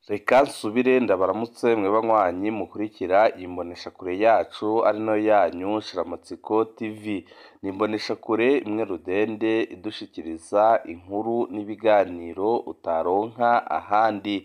Reka nsubire ndabaramutse mwe banywanyi mukurikira iyi mboneshakure yacu ari nayo yanyu Shiramatsiko TV. Ni imboneshakure imwe rudende idushikiriza inkuru n'ibiganiro utaronka ahandi.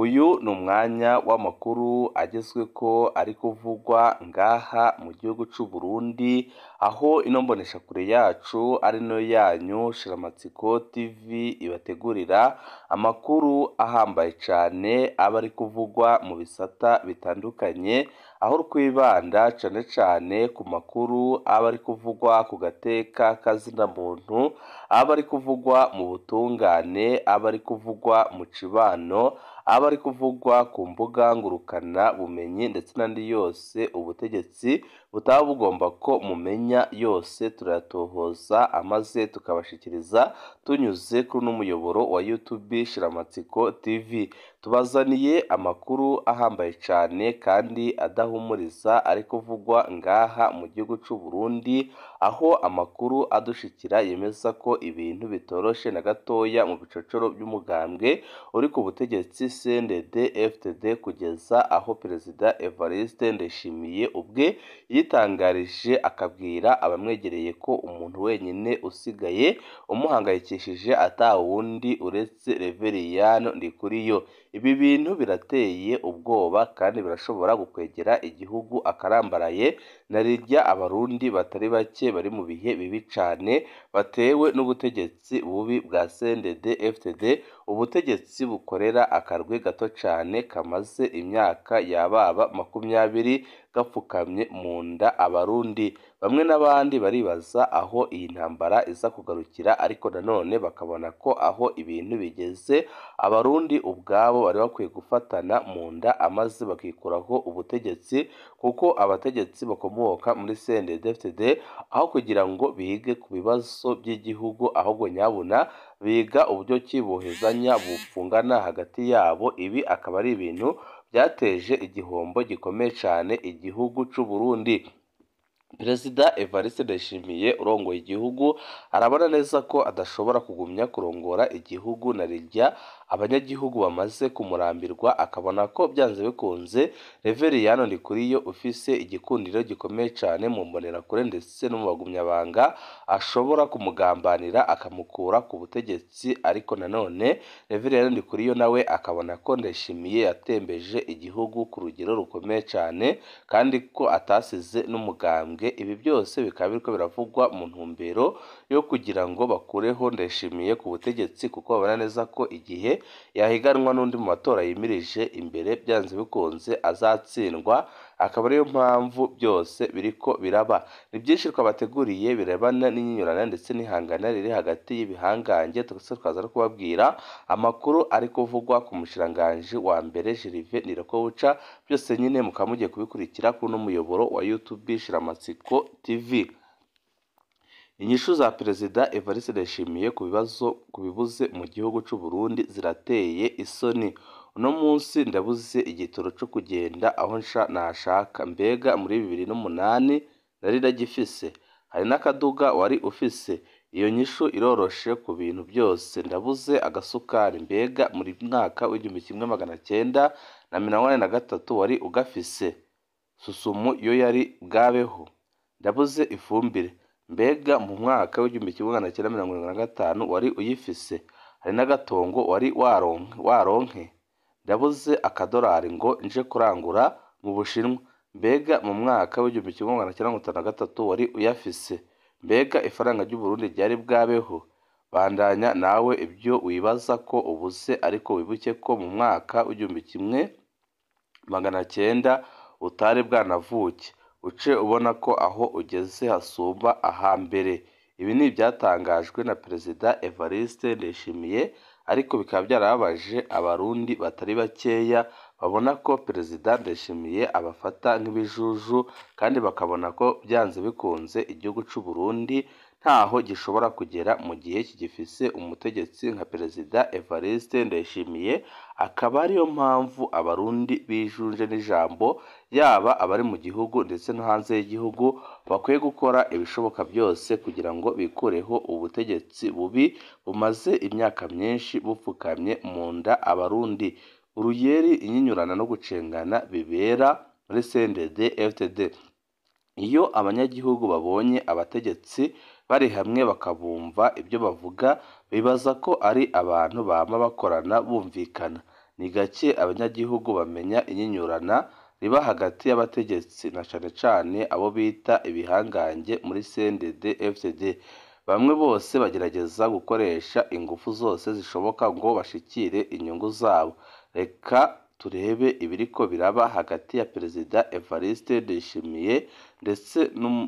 Uyu ni umwanya w'amakuru agezweko ari kuvugwa ngaha mu gihugu c'u Burundi, aho ino mboneshakure yacu ari nayo yanyu Shiramatsiko TV ibategurira amakuru ahambaye cane aba ari kuvugwa mu bisata bitandukanye, aho twibanda cane cane ku makuru aba ari kuvugwa ku gateka kazina muntu, aba ari kuvugwa mu butungane, aba ari kuvugwa mu cibano, aba ari kuvugwa ku mbuga ngurukana bumenyi ndetse n'andi yose ubutegetsi butaba bugomba ko mumenya yose turayatohoza amaze tukabashikiriza tunyuze kuri uno muyoboro wa YouTube Shiramatsiko TV. Tubazaniye amakuru ahambaye cane kandi adahumuriza ari kuvugwa ngaha mu gihugu c'u Burundi, aho amakuru adushikira yemeza ko ibintu bitoroshe na gatoya mu bicocoro by'umugambwe uri ku butegetsi CNDD FDD, kugeza aho Perezida Evariste Ndayishimiye ubwe yitangarije akabwira abamwegereye ko umuntu wenyine usigaye umuhangayikishije atawundi uretse Reveriyano Ndikuriyo. Ibi bintu birateye ubwoba kandi birashobora gukwegera igihugu akarambaraye na rirya abarundi batari bake bari mu bihe bibi cane batewe n'ubutegetsi bubi bwa CNDD FDD, ubutegetsi bukorera akarwi gato cane kamaze imyaka yababa 20 gapfukamye mu nda abarundi. Bamwe n'abandi baribaza aho iyi ntambara iza kugarukira, ariko nanone bakabona ko aho ibintu bigeze abarundi ubwabo bari bakwiye gufatana mu nda amaze bakikuraho ubutegetsi, kuko abategetsi bakomoka muri CNDD FDD aho kugira ngo bige ku bibazo by'igihugu ahubwo nyabuna biga uburyo ki bohezanya bufungana hagati yabo. Ibi akaba ari ibintu byateje igihombo gikomeye cane igihugu c'u Burundi. Perezida Evariste Ndayishimiye urongoye igihugu arabona neza ko adashobora kugumya kurongora igihugu na rirya abanyagihugu bamaze kumurambirwa, akabona ko byanze bikunze Reveriyano Ndikuriyo ufise igikundiro gikomeye cane mu mbonerakure ndetse no mu bagumyabanga ashobora kumugambanira akamukura ku butegetsi. Ariko nanone Reveriyano Ndikuriyo nawe akabona ko Ndayishimiye yatembeje igihugu ku rugero rukomeye cane kandi ko atasize n'umugambwe. Ibi byose bikaba biriko biravugwa mu ntumbero yo kugira ngo bakureho Ndayishimiye ku butegetsi, kuko babona neza ko igihe yahiganwa n'undi mu matora yimirije imbere byanze bikunze azatsindwa, akaba ariyo mpamvu byose biriko biraba. Ni byinshi twabateguriye birebana n'inyinyurana ndetse n'ihangana riri hagati y'ibihangange, tukaza no kubabwira amakuru ari kuvugwa ku mushikiranganji wa mbere Gervais Ndirakobuca. Byose nyine mukaba mugiye kubikurikira kuri uno muyoboro wa YouTube Shiramatsiko TV. Inyishu za Perezida Evariste Ndayishimiye ku bibazo ku bibuze mu gihugu c'u Burundi zirateye isoni. Uno munsi ndabuze igitoro co kugenda aho nashaka, mbega muri 2008 nari ndagifise, hari n'akaduga wari ufise. Iyo nyishu iroroshe ku bintu byose. Ndabuze agasukari, mbega muri mwaka w'1983 wari ugafise, susumu yo yari bwabeho. Ndabuze ifumbire, mbega mu mwaka w'1975 wari uyifise, hari n'agatongo wari waronke. Ndabuze akadorari ngo nje kurangura mu Bushinwa, mbega mu mwaka w'1953 wari uyafise, mbega ifaranga ry'u Burundi ryari bwabeho. Bandanya nawe ibyo wibaza ko ubuze, ariko wibuke ko mu mwaka w'1900 utari bwanavuke, uce ubona ko aho ugeze hasumba ahambere. Ibi ni ibyatangajwe na Perezida Evariste Ndayishimiye, ariko bikaba byarababaje abarundi batari bakeya babona ko Perezida Ndayishimiye abafata nk'ibijuju, kandi bakabona ko byanze bikunze igihugu c'u Burundi ntaho gishobora kugera mu gihe kigifise umutegetsi nka Perezida Evariste Ndayishimiye. Akaba ariyo mpamvu abarundi bijunje n'ijambo, yaba abari mu gihugu ndetse no hanze y'igihugu, bakwiye gukora ibishoboka byose kugira ngo bikureho ubutegetsi bubi bumaze imyaka myinshi bupfukamye mu nda abarundi. Uruyeri, inyinyurana no gucengana bibera muri CNDD FDD. Iyo abanyagihugu babonye abategetsi bari hamwe bakabumva ibyo bavuga, bibaza ko ari abantu bama bakorana bumvikana. Ni gake abanyagihugu bamenya inyinyurana riba hagati y'abategetsi, na cane cane abo bita ibihangange muri CNDD FDD. Bamwe bose bagerageza gukoresha ingufu zose zishoboka ngo bashikire inyungu zabo. Reka turebe ibiriko biraba hagati ya Perezida Evariste Ndayishimiye ndetse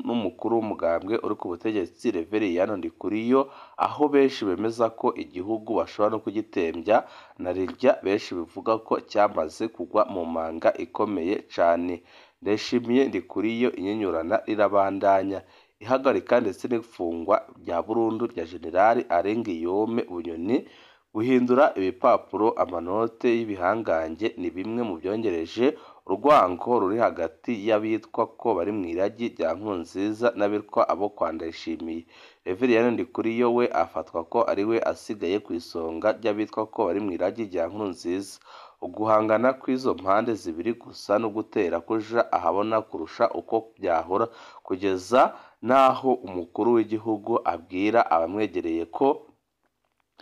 n'umukuru w'umugambwe uri ku butegetsi Reveriyano Ndikuriyo, aho benshi bemeza ko igihugu bashobora no kugitembya, na rirya benshi bivuga ko cyamaze kugwa mu manga ikomeye cane. Ndayishimiye, Ndikuriyo, inyinyurana rirabandanya. Ihagarika ndetse n'ifungwa rya burundu rya Generali Arengiyome Bunyoni, guhindura ibipapuro amanote y'ibihangange ni bimwe mu byongereje urwango ruri hagati y'abitwa ko bari mu iragi rya Nkurunziza n'abitwa abo kwa Ndayishimiye. Reveriyani Ndikuriyo we afatwa ko ari we asigaye ku isonga ry'abitwa ko bari mu iragi rya Nkurunziza. Uguhangana kw'izo mpande zibiri gusa no gutera kuja ahabona kurusha uko byahora, kugeza n'aho umukuru w'igihugu abwira abamwegereye ko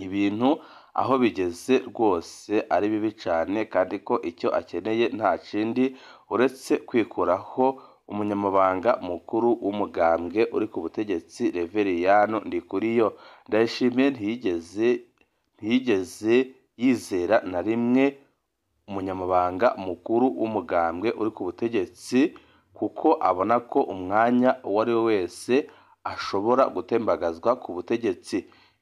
ibintu aho bigeze rwose ari bibi cane, kandi ko icyo akeneye nta kindi uretse kwikuraho umunyamabanga mukuru w'umugambwe uri ku butegetsi Reveriyano Ndikuriyo. Ndayishimiye ntiyigeze yizera na rimwe umunyamabanga mukuru w'umugambwe uri ku butegetsi, kuko abona ko umwanya uwo ari we wese ashobora gutembagazwa ku butegetsi.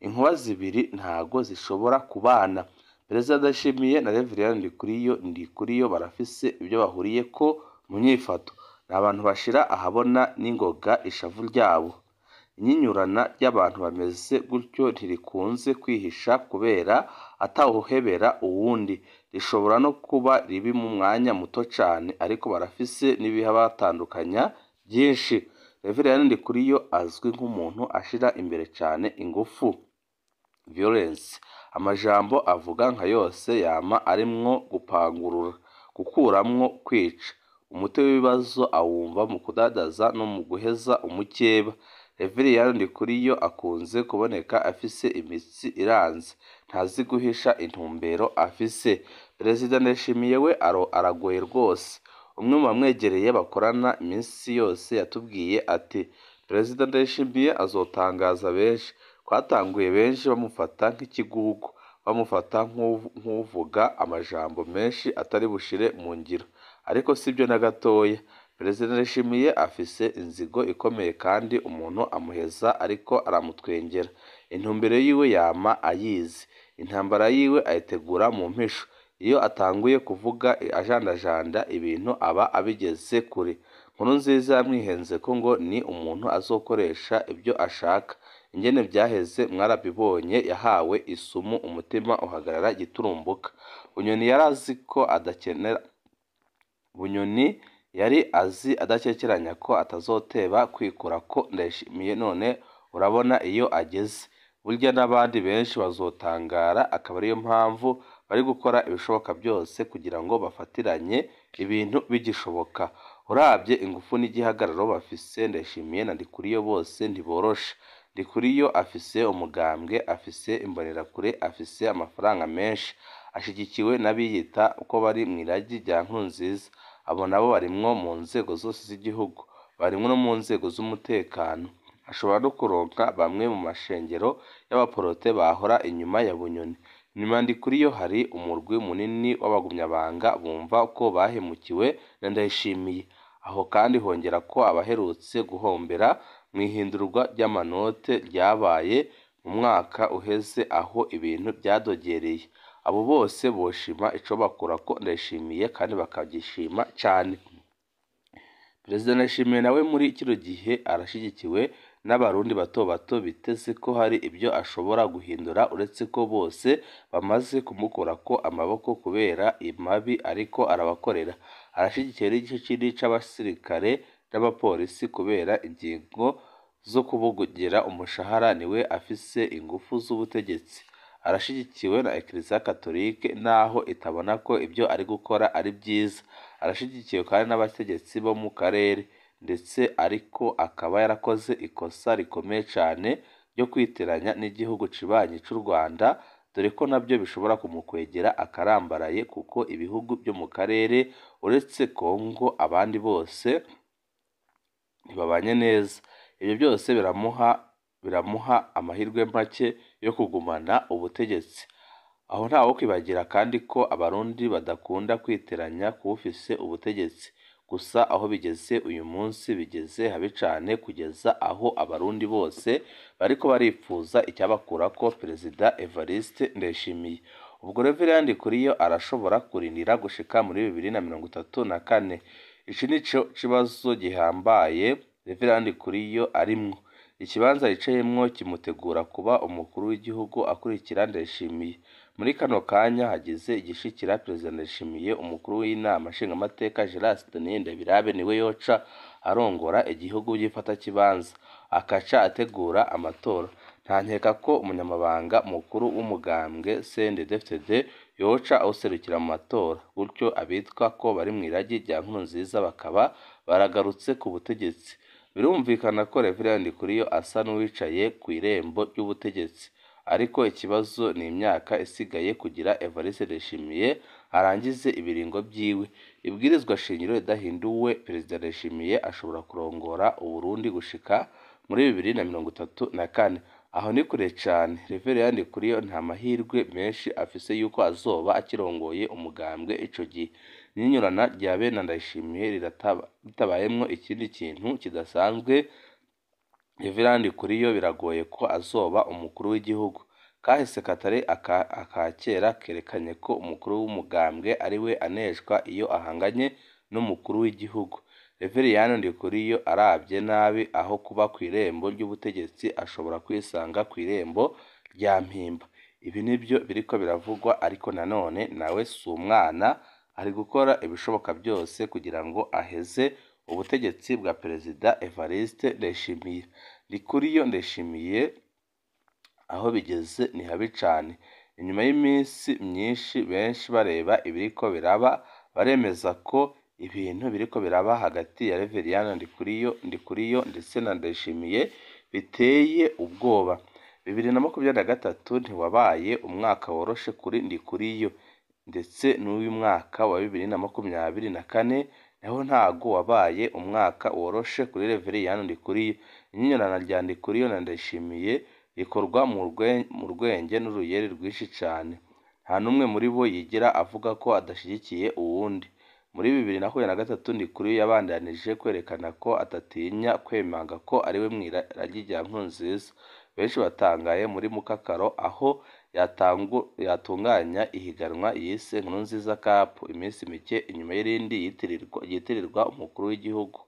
Inkuba zibiri ntago zishobora kubana. Perezida Ndayishimiye na Reveriyani Ndikuriyo barafise ibyo bahuriyeko mu nyifato. Ni abantu bashira ahabona n'ingoga ishavu ryabo. Inyinyurana ry'abantu bameze gutyo ntirikunze kwihisha kubera atawuhebera uwundi. Rishobora no kuba ribi mu mwanya muto cane, ariko barafise n'ibibatandukanya byinshi. Reveriyani Ndikuriyo azwi nk'umuntu ashira imbere cane ingufu, violence. Amajambo avuga nka yose yama arimwo gupangurura, gukuramwo kwica. Umuti w'ibibazo awumva mu kudadaza no mu guheza umukeba. Reveriyani Ndikuriyo akunze kuboneka afise imitsi iranze, ntazi guhisha intumbero afise. Perezida Ndayishimiye we aragoye rwose. Umwe mu bamwegereye bakorana iminsi yose yatubwiye ati: Perezida Ndayishimiye azotangaza benshi. Twatanguye benshi bamufata nk'ikigugu, bamufata nk'uvuga amajambo menshi atari bushire mu ngiro. Ariko sibyo na gatoya. Perezida Ndayishimiye afise inzigo ikomeye kandi umuntu amuheza ariko aramutwengera. Intumbero yiwe yama ayizi. Intambara yiwe ayitegura mu mpisho. Iyo atanguye kuvuga ajandajanda ibintu aba abigeze kure. Nkurunziza yamwihenzeko ngo ni umuntu azokoresha ibyo ashaka. Ingene vyaheze mwarabibonye, yahawe isumu umutima uhagarara giturumbuka. Bunyoni yari azi ko adakenera, Bunyoni yari azi adakekeranya ko atazoteba kwikurako Ndayishimiye, none urabona iyo ageze. Burya n'abandi benshi bazotangara, akaba ariyo mpamvu bari gukora ibishoboka byose kugira ngo bafatiranye ibintu bigishoboka. Uravye ingufu n'igihagararo bafise, Ndayishimiye na Ndikuriyo bose ntiboroshe. Ndikuriyo afise umugambwe, afise imbonerakure, afise amafaranga menshi, ashigikiwe n'abiyita ko bari mw'iragi rya Nkurunziza. Abo nabo barimwo mu nzego zose z'igihugu, barimwo no mu nzego z'umutekano. Ashobora no kuronka bamwe mu mashengero y'abaporote bahora inyuma ya Bunyoni. Inyuma ya Ndikuriyo hari umurwi munini w'abagumyabanga bumva ko bahemukiwe na Ndayishimiye. Aho kandi hongera ko abaherutse guhombera mw'ihindurwa ry'amanote ryabaye mu mwaka uheze, aho ibintu vyadogereye. Abo bose boshima ico bakurako Ndayishimiye kandi bakagishima cane. Perezida Ndayishimiye nawe muri kino gihe arashigikiwe n'abarundi bato bato biteze ko hari ibyo ashobora guhindura, uretse ko bose bamaze kumukurako amaboko kubera imabi ariko arabakorera. Arashigikiwe n'igice kinini c'abasirikare n'abapolisi kubera ingingo zo kubongera umushahara, niwe afise ingufu z'ubutegetsi. Arashigikiwe na Eklezia Katolike naho itabona ko ibyo ari gukora ari byiza. Arashigikiwe kandi n'abategetsi bo mu karere, ndetse ariko akaba yarakoze ikosa rikomeye cane ryo kwiteranya n'igihugu cibanyi c'u Rwanda, dore ko nabyo bishobora kumukwegera akarambaraye, kuko ibihugu byo mu karere uretse Kongo abandi bose ntibabanye neza. Ibyo byose biramuha amahirwe make yo kugumana ubutegetsi. Aho ntawo kwibagira kandi ko Abarundi badakunda kwiteranya kuwufise ubutegetsi. Gusa aho bigeze uyu munsi bigeze habi cane, kugeza aho Abarundi bose bariko baripfuza icyabakurako Perezida Evariste Ndayishimiye. Ubwo Reverien Ndikuriyo arashobora kurindira gushika muri 2034. Ici nico kibazo gihambaye Reverien Ndikuriyo arimwo. Ikibanza yicayemwo kimutegura kuba umukuru w'igihugu akurikira Ndayishimiye. Muri kano kanya hagize igishikira Perezida Ndayishimiye, umukuru w'inama nshingamateka Gerard Ndabirabe niwe yoca arongora igihugu by'ifatakibanza, akaca ategura amatora. Nta nkeka ko umunyamabanga mukuru w'umugambwe CNDD-FDD yoca awuserukira mu matora, gutyo abitwa ko bari mw'iragi rya Nkurunziza bakaba baragarutse ku butegetsi. Birumvikana ko Reverien Ndikuriyo asa n'uwicaye kw'irembo ry'ubutegetsi, ariko ikibazo ni imyaka isigaye kugira Evariste Ndayishimiye arangize ibiringo vyiwe. Ibwirizwa shingiro ridahinduwe, Perezida Ndayishimiye ashobora kurongora Uburundi gushika muri 2034. Aho ni kure cane. Reverien Ndikuriyo nta mahirwe menshi afise yuko azoba akirongoye umugambwe ico gihe. N'inyurana rya bene Ndayishimiye ritabayemwo ikindi kintu kidasanzwe, Reverien Ndikuriyo biragoye ko azoba umukuru w'igihugu. Kahise katari aka kera kerekanye ko umukuru w'umugambwe ariwe aneshwa iyo ahanganye n'umukuru w'igihugu. Reverien Ndikuriyo aravye nabi aho kuba kw'irembo ry'ubutegetsi ashobora kwisanga kw'irembo rya Mpimba. Ibi nivyo biriko biravugwa, ariko nanone nawe si umwana, ari gukora ibishoboka byose kugira ngo aheze ubutegetsi bwa Perezida Evariste Ndayishimiye. Ndikuriyo Ndayishimiye aho bigeze ni habi cane. Inyuma y'iminsi myinshi benshi bareba ibiriko biraba, baremeza ko ibintu biriko biraba hagati ya Reverien Ndikuriyo ndetse na Ndayishimiye biteye ubwoba. 2023 ntiwabaye umwaka woroshe kuri Ndikuriyo, ndetse n'uyu mwaka wa 2024 naho ntago wabaye umwaka woroshe kuri Reverien Ndikuriyo. Inyinyurana rya Ndikuriyo na Ndayishimiye rikorwa mu rwenge n'uruyeri rwinshi cane. Nta n'umwe muri bo yigera avuga ko adashigikiye uwundi. Muri 2023 Ndikuriyo yabandanije kwerekana ko adatinya kwemanga ko ariwe mw'iragi rya Nkurunziza. Benshi batangaye muri Mukakaro aho yatunganya ihiganwa yise Nkurunziza Cup, iminsi mike inyuma y'irindi yitirirwa umukuru w'igihugu,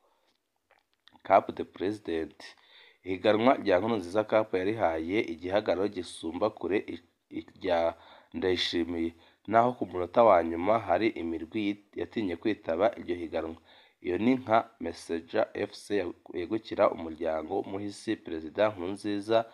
Cup de President. Ihiganwa rya Nkurunziza Cup yarihaye igihagararo gisumba kure irya Ndayishimiye, naho ku munota wa nyuma hari imirwi yatinye kwitaba iryo higanwa. Iyo ni nka Messenger FC yegukira umuryango w'umuhisi Perezida Nkurunziza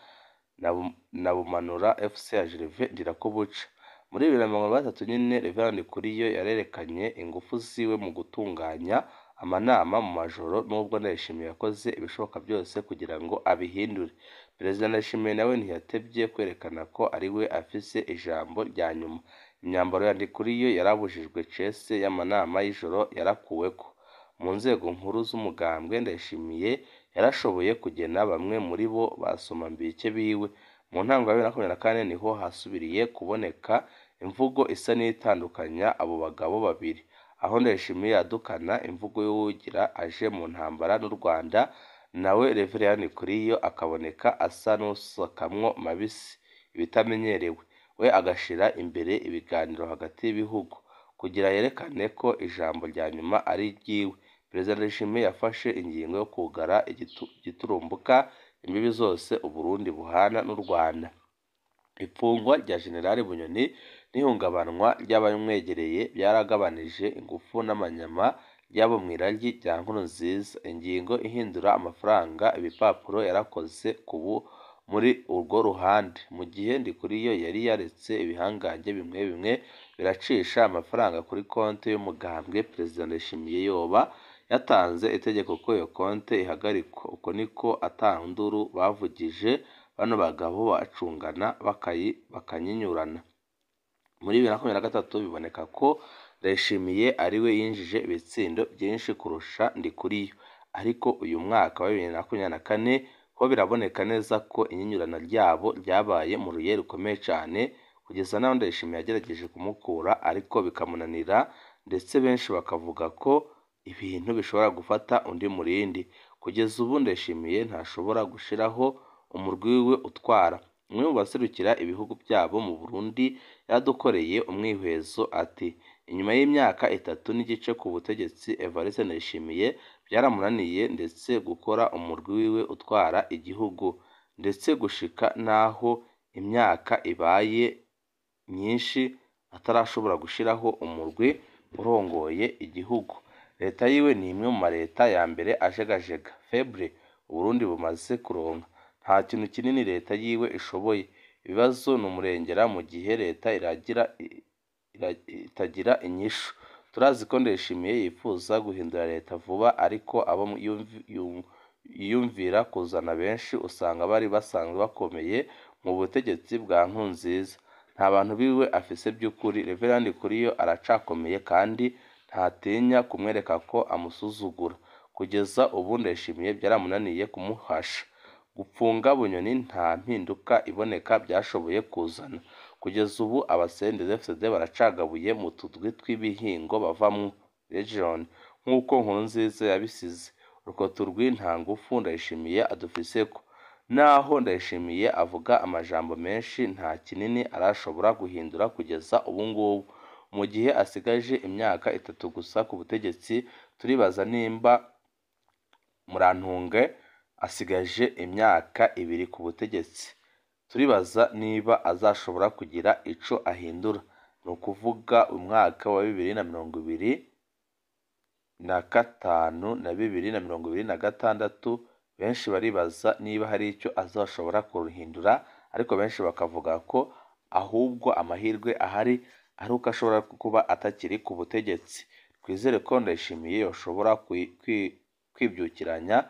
na Bumanura FC ya Gervais Ndirakobuca. Muri 2023 nyene Reverien Ndikuriyo yarerekanye ingufu ziwe mu gutunganya amanama mu majoro, nubwo Ndayishimiye yakoze ibishoboka byose kugira ngo abihindure. Perezida Ndayishimiye nawe ntiyatevye kwerekana ko ariwe afise ijambo rya nyuma. Imyambaro ya Ndikuriyo yarabujijwe cese y'amanama y'ijoro yarakuweko. Mu nzego nkuru z'umugambwe Ndayishimiye yarashoboye kugena bamwe muri bo basomambike biwe. Mu ntango ya 2024 niho hasubiriye kuboneka imvugo isa n'itandukanya abo bagabo babiri, aho Ndayishimiye yadukana imvugo y'uwugira aje mu ntambara n'u Rwanda, nawe Reverien Ndikuriyo akaboneka asa n'usakamwo mabisi ibitamenyerewe, we agashira imbere ibiganiro hagati y'ibihugu kugira yerekane ko ijambo rya nyuma ari iryiwe. Perezida Ndayishimiye yafashe ingingo yo kugara igiturumbuka imbibi zose Uburundi buhana n'u Rwanda. Ifungwa rya Jenerali Bunyoni n'ihungabanwa ry'abamwegereye byaragabanije ingufu n'amanyama ry'abo mw'iragi rya Nkurunziza. Ingingo ihindura amafaranga ibipapuro yarakoze ku muri urwo ruhande. Mu gihe Ndikuriyo yari yaretse ibihangange bimwe bimwe biracisha amafaranga kuri konte y'umugambwe, Perezida Ndayishimiye yoba yatanze itegeko ko iyo konte ihagarikwa. Uko niko ata nduru bavugije bano bagabo bacungana bakanyinyurana. Muri 2023 biboneka ko Ndayishimiye ariwe yinjije ibitsindo byinshi kurusha Ndikuriyo, ariko uyu mwaka wa 2024 ho biraboneka neza ko inyinyurana ryabo ryabaye mu ruye rukomeye cane, kugeza n'aho Ndayishimiye yagerageje kumukura ariko bikamunanira, ndetse benshi bakavuga ko ibintu bishobora gufata undi murindi. Kugeza ubu Ndayishimiye ntashobora gushiraho umurwi wiwe utwara. Umwe mu baserukira ibihugu byabo mu Burundi yaradukoreye umwihwezo ati: "Inyuma y'imyaka 3.5 ku butegetsi, Evariste Ndayishimiye byaramunaniye ndetse gukora umurwi wiwe utwara igihugu, ndetse gushika n'aho imyaka ibaye myinshi atarashobora gushiraho umurwi urongoye igihugu. Leta yiwe ni imwe mu mareta ya mbere ajegajega faible Uburundi bumaze kuronka. Nta kintu kinini leta yiwe ishoboye. Ibibazo ni umurengera mu gihe leta itagira inyishu. Turazi ko Ndayishimiye yifuza guhindura leta vuba, ariko abo yiyumvira kuzana benshi usanga bari basanzwe bakomeye mu butegetsi bwa Nkurunziza. Nta bantu biwe afise by'ukuri. Reverend Ndikuriyo aracakomeye kandi ntatinya kumwereka ko amusuzugura. Kugeza ubu Ndayishimiye byaramunaniye kumuhasha. Gupfunga Bunyoni nta mpinduka iboneka byashoboye kuzana. Kugeza ubu aba CNDD-FDD baracagabuye mu tudwi tw'ibihingo bavamwo region nk'uko Nkurunziza yabisize. Utwo turwi nta ngufu Ndayishimiye adufiseko. Naho Ndayishimiye avuga amajambo menshi nta kinini arashobora guhindura kugeza ubu ngubu. Mu gihe asigaje imyaka 3 gusa ku butegetsi, turibaza nimba Murantunge asigaje imyaka 2 ku butegetsi, turibaza niba azashobora kugira ico ahindura. Ni ukuvuga umwaka wa 2025 na 2026, benshi baribaza niba hari ico azashobora kuhindura, ariko benshi bakavuga ko ahubwo amahirwe ahari ari uko ashobora kuba atakiri ku butegetsi. Twizere ko Ndayishimiye yoshobora kwibyukiranya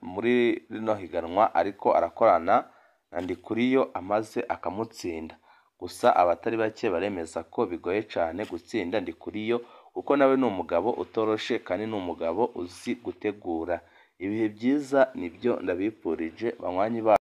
muri rino higanwa ariko arakorana na Ndikuriyo amaze akamutsinda. Gusa abatari bake baremeza ko bigoye cane gutsinda Ndikuriyo kuko nawe ni umugabo utoroshe kandi ni umugabo uzi gutegura. Ibihe byiza nibyo ndabifurije banywanyi bacu.